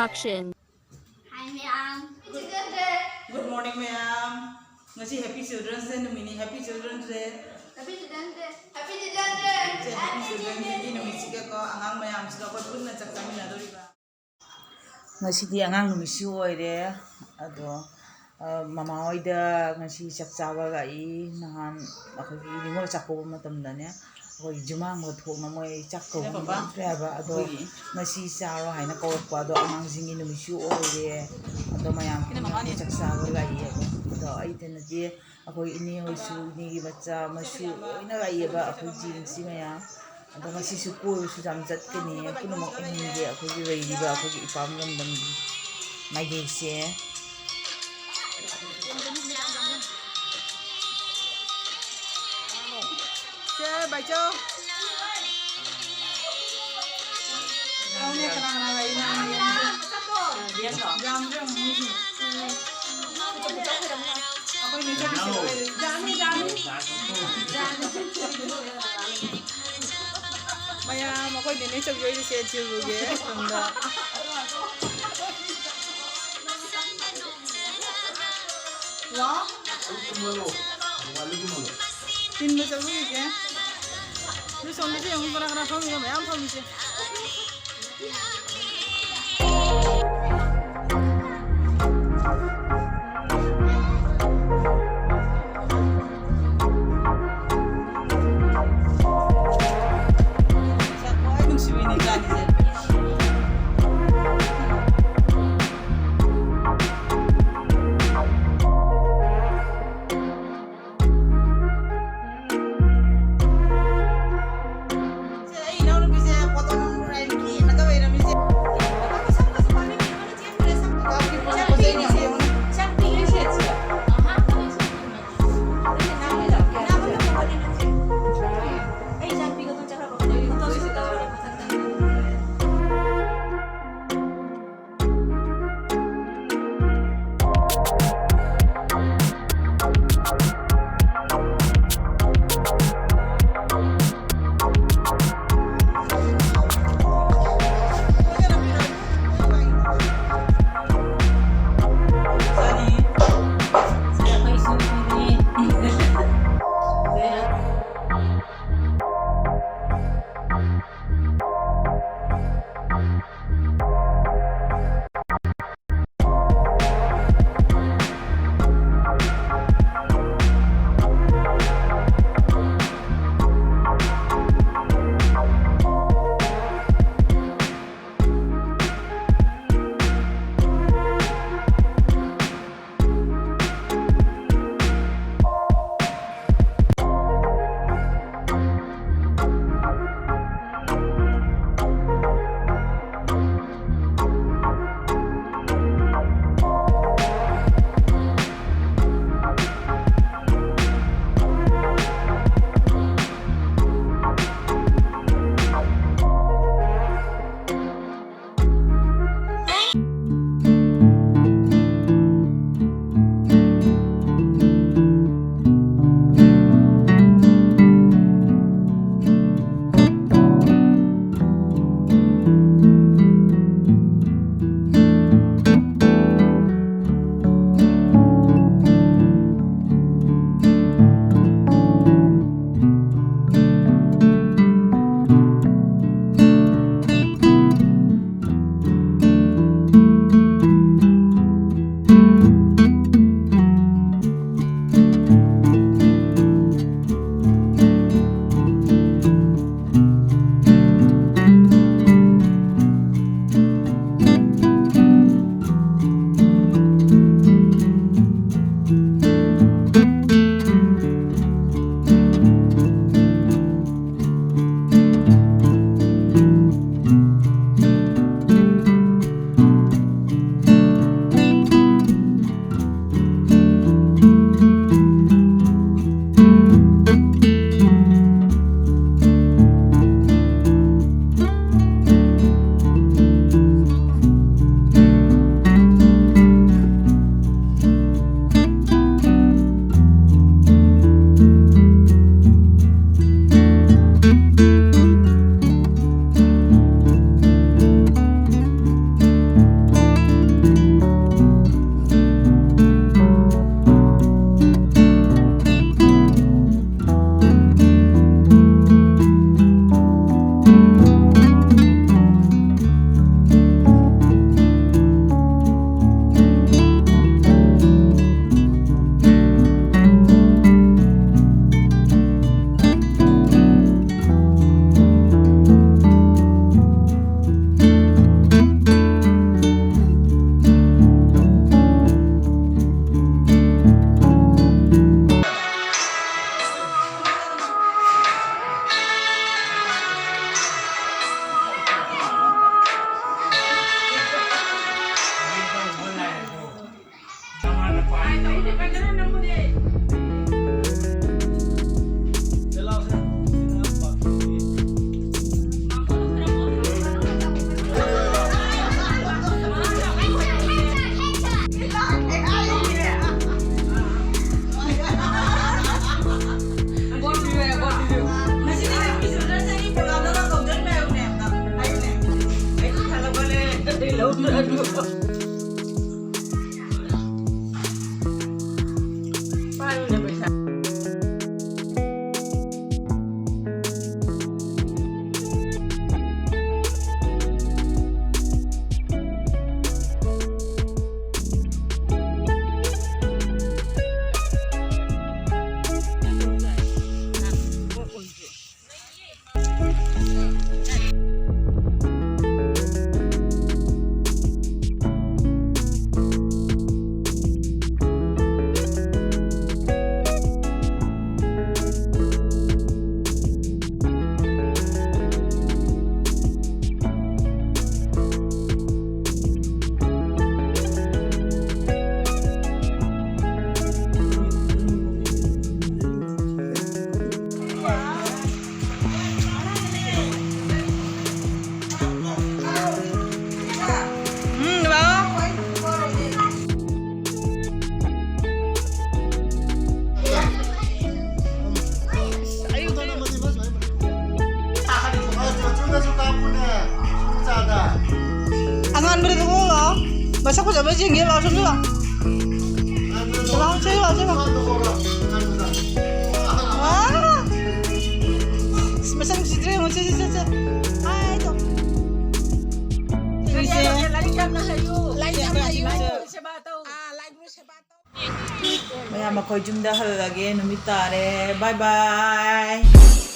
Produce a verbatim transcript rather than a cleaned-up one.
Action. Hi, ꯃꯌꯥꯝ꯫ Good morning, ꯃꯌꯥꯝ꯫ ꯉꯁꯤ Happy Children's Day ꯅꯨꯃꯤꯠꯅꯤ꯫ Happy Children's Day꯫ Happy Children's Day꯫ Happy Children's Day꯫ ꯉꯁꯤ Happy Children's Dayꯒꯤ ꯅꯨꯃꯤꯠꯁꯤꯒꯀꯣ, ꯑꯉꯥꯡ ꯃꯌꯥꯝꯁꯤꯒ ꯑꯩꯈꯣꯏ ꯄꯨꯟꯅ ꯆꯥꯛ ꯆꯥꯃꯤꯟꯅꯗꯣꯔꯤꯕ꯫ ꯉꯁꯤꯗꯤ ꯑꯉꯥꯡ ꯅꯨꯃꯤꯠꯁꯨ ꯑꯣꯏꯔꯦ꯫ ꯑꯗꯣ, ꯑ, ꯃꯃꯥ ꯍꯣꯏꯗ ꯉꯁꯤ ꯆꯥꯛ ꯆꯥꯕ ꯂꯥꯛꯏ꯫ ꯅꯍꯥꯟ ꯑꯩꯈꯣꯏꯒꯤ ꯅꯤꯉꯣꯜ ꯆꯥꯛꯀꯧꯕ ꯃꯇꯝꯗꯅꯦ, ꯑꯩꯈꯣꯏ ꯖꯨꯃꯥꯡꯕ ꯊꯣꯛꯅ ꯃꯣꯏ ꯆꯥꯛ ꯀꯧꯕ ꯁꯤꯅ ꯄꯄꯥ? ꯉꯝꯗ꯭ꯔꯦ ꯍꯥꯏꯕ꯫ ꯑꯗꯣ ꯑꯩꯈꯣꯏꯒꯤ ꯉꯁꯤ ꯆꯥꯔꯣ ꯍꯥꯏꯅ ꯀꯧꯔꯛꯄ꯫ ꯑꯗꯣ ꯑꯉꯥꯡꯁꯤꯡꯒꯤ ꯅꯨꯃꯤꯠꯁꯨ ꯑꯣꯏꯔꯦ꯫ ꯑꯗꯣ ꯃꯌꯥꯝ ꯁꯤꯅ ꯄꯨꯟꯅ ꯃꯃꯥꯅꯦ꯫ ꯆꯥꯛ ꯆꯥꯕ ꯂꯥꯛꯏ꯫ ꯑꯗꯣ, ꯑꯗꯣ ꯑꯩꯇ ꯅꯠꯇꯦ, ꯑꯩꯈꯣꯏ ꯏꯅꯦ ꯍꯣꯏꯁꯨ, ꯏꯅꯦꯒꯤ ꯃꯆꯥ ꯃꯁꯨ ꯂꯣꯏꯅ ꯂꯥꯛꯏꯑꯕ, ꯑꯩꯈꯣꯏ ꯖꯦꯟꯁꯤ ꯃꯌꯥꯝ꯫ ꯑꯗꯣ ꯉꯁꯤꯁꯨ ꯀꯣꯏꯕꯁꯨ ꯌꯥꯝ ꯆꯠꯀꯅꯤ꯫ ꯄꯨꯝꯅꯃꯛ ꯑꯍꯤꯡꯁꯦ ꯑꯩꯈꯣꯏꯒꯤ ꯂꯩꯔꯤꯕ ꯑꯩꯈꯣꯏꯒꯤ ꯏꯄꯥꯝ ꯂꯝꯗꯝꯒꯤ ꯃꯥꯏꯀꯩꯁꯦ꯫ ꯁꯦ, ꯕꯥꯏꯆꯧ꯫ ꯌꯥꯎꯅꯦ, ꯀꯅꯥ ꯀꯅꯥ ꯂꯩ? ꯌꯥꯝꯗ꯭ꯔꯦ, ꯃꯤꯁꯤꯡ꯫ ꯑꯩꯈꯣꯏ ꯅꯦ ꯆꯠꯈꯤꯁꯦ꯫ ꯌꯥꯅꯤ, ꯌꯥꯅꯤ꯫ ꯃꯌꯥꯝ, ꯑꯩꯈꯣꯏ ꯅꯦꯅꯦ ꯆꯧꯕꯤ ꯍꯣꯏꯒꯤꯁꯦ ꯊꯤꯜꯂꯨꯒꯦ ꯁꯣꯝꯗ꯫ ꯍꯜꯂꯣ? ꯊꯤꯟꯕ ꯆꯠꯂꯨꯈꯤꯒꯦ꯫ ꯑꯗꯨ ꯁꯣꯝꯗꯁꯨ ꯌꯦꯡꯉꯨ, ꯀꯅꯥ ꯀꯅꯥ ꯐꯝꯃꯤꯅꯣ? ꯃꯌꯥꯝ ꯐꯝꯃꯤꯁꯦ꯫ ꯁꯦ, ꯑꯩ ꯏꯅꯥꯎꯅꯨꯄꯤꯁꯦ ꯐꯣꯇꯣ ꯅꯝꯕ ꯂꯥꯏꯟ ꯀꯦꯅꯒ ꯂꯩꯔꯝꯃꯤꯁꯦ꯫ ꯃꯁꯛ ꯐꯖꯕ ꯌꯦꯡꯒꯦ ꯂꯥꯛꯑꯣ, ꯁꯣꯝꯗ ꯂꯥꯛꯑꯣ꯫ ꯂꯥꯛꯑꯣ, ꯁꯤ ꯂꯥꯛꯑꯣ, ꯁꯤ ꯂꯥꯛꯑꯣ꯫ ꯋꯥ! ꯑꯁ, ꯃꯁꯛ ꯅꯨꯡꯁꯤꯗ꯭ꯔꯦ, ꯌꯦꯡꯉꯣ, ꯁꯦ, ꯁꯦ, ꯁꯦ, ꯁꯦ꯫ ꯍꯥꯏ ꯇꯧ꯫ ꯁꯤꯁꯦ꯫ ꯂꯥꯏꯔꯤꯛ ꯌꯥꯝꯅ ꯍꯩꯌꯨ꯫ ꯂꯥꯏꯔꯤꯛ ꯌꯥꯝꯅ ꯍꯩꯌꯨ꯫ ꯁꯦꯕꯥ ꯇꯧ꯫ ꯑꯥ, ꯂꯥꯏꯒꯨꯔꯨ ꯁꯦꯕꯥ ꯇꯧ꯫ ꯃꯌꯥꯝ, ꯃꯈꯣꯏ ꯌꯨꯝꯗ ꯍꯜꯂꯒꯦ, ꯅꯨꯃꯤꯠ ꯇꯥꯔꯦ꯫ ꯕꯥꯏ ꯕꯥꯏ꯫